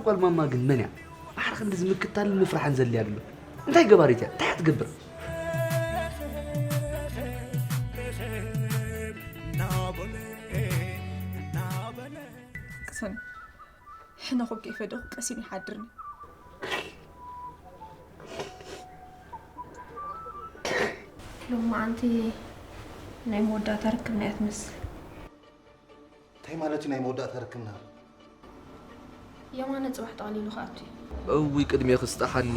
ጓል ማማ ግን መን እያ? ማዕረ ክንድዚ ምክታልን ምፍራሕን ዘድልያ ኣሎ። እንታይ ገባሪት እያ? እንታይ እያ ትገብር? ቅሰን ሕነ ኮብ ከይፈደኹ ቀሲን ይሓድርኒ። ሎማዓንቲ ናይ መወዳእታ ርክብና እያ ትመስል። እንታይ ማለት እዩ ናይ መወዳእታ ርክብና? የማነ ፅባሕ ጠቕሊሉ ክኣቱ እዩ። እውይ ቅድሜ ክስጣሓኒ።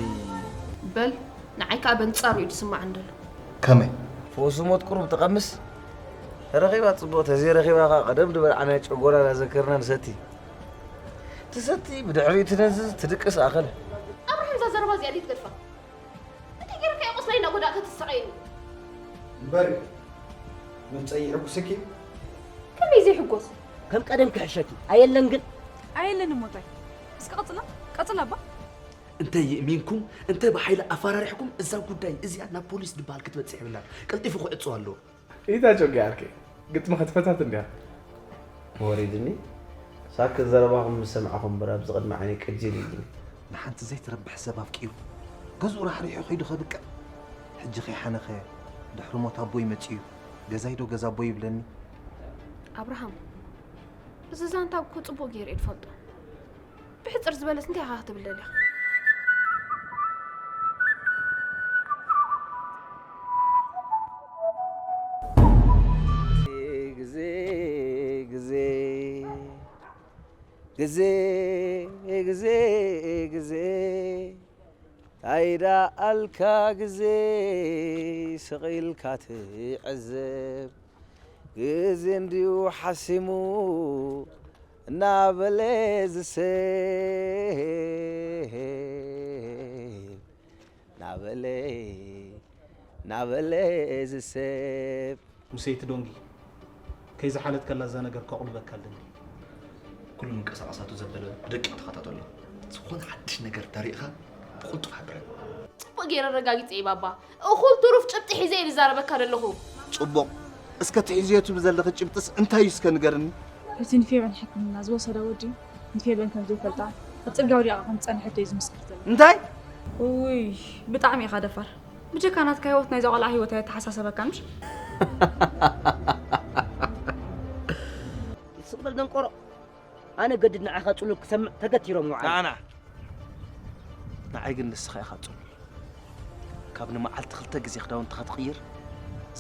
በል ንዓይ ከዓ በንፃሩ እዩ ዝስማዓኒ ዘሎ። ከመይ? ፈውሲ ሞት ቁሩብ ትቐምስ። ተረኺባ ፅቡቕ፣ ተዘይረኺባ ከዓ ቀደም ዝበልዓናዮ ጨጎራና ዘኪርና ንሰቲ። ትሰቲ፣ ብድሕሪኡ ትነዝዝ፣ ትድቅስ ኣኸለ። ኣብርሃም እዛ ዘረባ እዚኣ ድዩ ትገድፋ? እንታይ ገይረካ እየ ቁስለይ እናጎዳእካ ትሰቐየኒ? እምበር ምምፀይ ይሕጉስኪ እዩ። ከመይ ዘይሕጎስ? ከም ቀደም ክሕሸኪ ኣየለን ግን ኣየለን እሞታይ እስከ ቀፅላ ቀፅላ እባ እንተ ይእሚንኩም እንተ ብሓይሊ ኣፈራሪሕኩም እዛ ጉዳይ እዚኣ ናብ ፖሊስ ዝበሃል ክትበፅሕ የብላን። ቀልጢፉ ክዕፅዋ ኣለዎ። ኢታ ጆጊ ዓርከይ፣ ግጥሚ ከትፈታት እንድያ። ወሪድኒ ሳክ ዘረባኹም ምስ ሰማዕኹ እምበር ኣብዚ ቅድሚ ዓይነይ ቅጅል ኢልኒ። ንሓንቲ ዘይትረብሕ ሰብ ኣፍቂሩ ገዝኡ ራሕሪሑ ከይዱ ከብቅዕ ሕጂ ከይሓነኸ ድሕሪ ሞት ኣቦይ መፂኡ ገዛይ ዶ ገዛ ኣቦይ ይብለኒ። ኣብርሃም እዚ ዛንታ እኮ ፅቡቕ ገይረ እየ ዝፈልጦ። ብሕፅር ዝበለስ እንታይ ኢኻ ክትብል ደሊኻ? ግዜ ግዜ ግዜ ግዜ ግዜ ታይ ደኣልካ ግዜ ስቕ ኢልካ ትዕዘብ ግዜ እንድዩ ሓሲሙ እናበለ ዝስብ ናበለ ናበለ ዝስብ ሙሴ እቲ ዶንጊ ከይዝሓለት ከላ እዛ ነገር ከቑልበካ ኣለኒ። ኩሉ ምንቅስቓሳቱ ዘበለ ብደቂቕ ተኸታተሎ። ዝኾነ ሓድሽ ነገር ተሪእኻ ብቕልጡፍ ሓብረኒ። ፅቡቕ ገይረ ኣረጋጊፀ እየ ባባ። እኹል ትሩፍ ጭብጢ ሒዘ እየ ዝዛረበካ ዘለኹ። ፅቡቕ እስከ ትሒዝዮ ትብሊ ዘለኺ ጭብጥስ እንታይ እዩ እስከ ንገርኒ። እቲ ንፌበን ሕክምና ዝወሰዳ ወዲ ንፌበን ከም ዘይፈልጣ ኣብ ፅርግያ ወዲቓ ከም ዝፀንሐቶ እዩ ዝምስክር ዘሎ። እንታይ? ውይ ብጣዕሚ ኢኻ ደፋር። ብጀካ ናትካ ህይወት ናይዛ ቆልዓ ህይወት ኣየተሓሳሰበካን ምሽ? ስቕ በል ደንቆሮ። ኣነ ገድድ ንዓኻ ጽሉል ክሰምዕ ተገቲሮም ውዓል። ንዓና ንዓይ ግን ንስኻ ኢኻ ጽሉል። ካብ ንመዓልቲ ክልተ ግዜ ክዳውንትኻ ትቕይር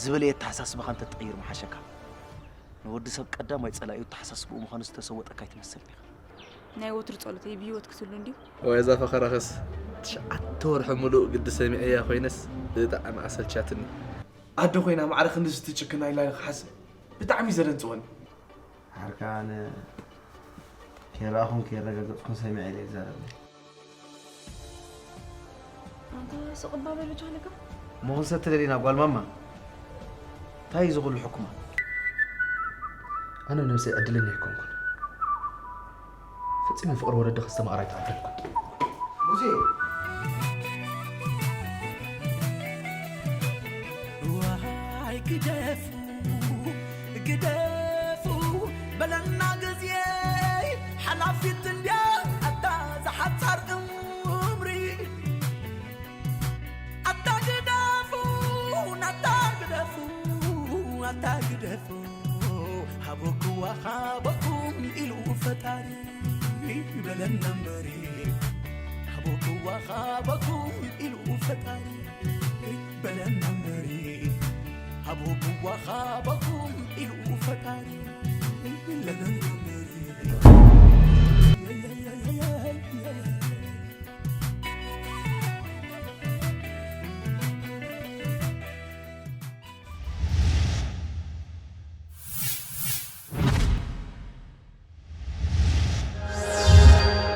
ዝበለ ኣተሓሳስባኻ እንተትቕይር ምሓሸካ። ንወዲ ሰብ ቀዳማይ ጸላኢኡ ኣተሓሳስብኡ ምዃኑ ዝተሰወጠካ ኣይትመስልን ኢኻ። ናይ ወትሩ ጸሎተይ ብህይወት ክትህሉ እንድዩ። ዋይ እዛ ፈኸራኸስ ትሽዓተ ወርሒ ሙሉእ ግዲ ሰሚዐያ ኮይነስ ብጣዕሚ ኣሰልቻትኒ። ኣደ ኮይና ማዕረ ክንድዚ ትጭክና ኢላ ክሓስብ ብጣዕሚ እዩ ዘደንፅወኒ። ሓርካ ኣነ ከይረኣኹን ከየረጋገፅኩን ሰሚዐ ኢለ ይዛረብ። ኣንታ ስቕ እባ በል ብቻ ኣለካ። እሞ ክንሰቲ ደሊና ጓል ማማ እንታይ እዩ ዝኹሉ ሕኩማ? ኣነ ንነብሰይ ዕድለኛ ኣይኮንኩን። ፈጺመ ፍቕሪ ወለዲ ከስተማቕር ኣይተዓደልኩን። ሙሴ ዋይ ግደፉ ግደፉ በለና ግዜ ሓላፊት እንድያ ኣታ ዝሓጻር እምሪ ኣታ ግደፉ ኣታ ግደፉ ኣታ ግደፉ ሃበኩዋ ሃበኩም ኢሉ ፈጣሪ በለና እምበሪ ሃበኩዋ ሃበኩም ኢሉ ፈጣሪ በለና እምበሪ ሃበኩዋ ሃበኩም ኢሉ ፈጣሪ ለለለ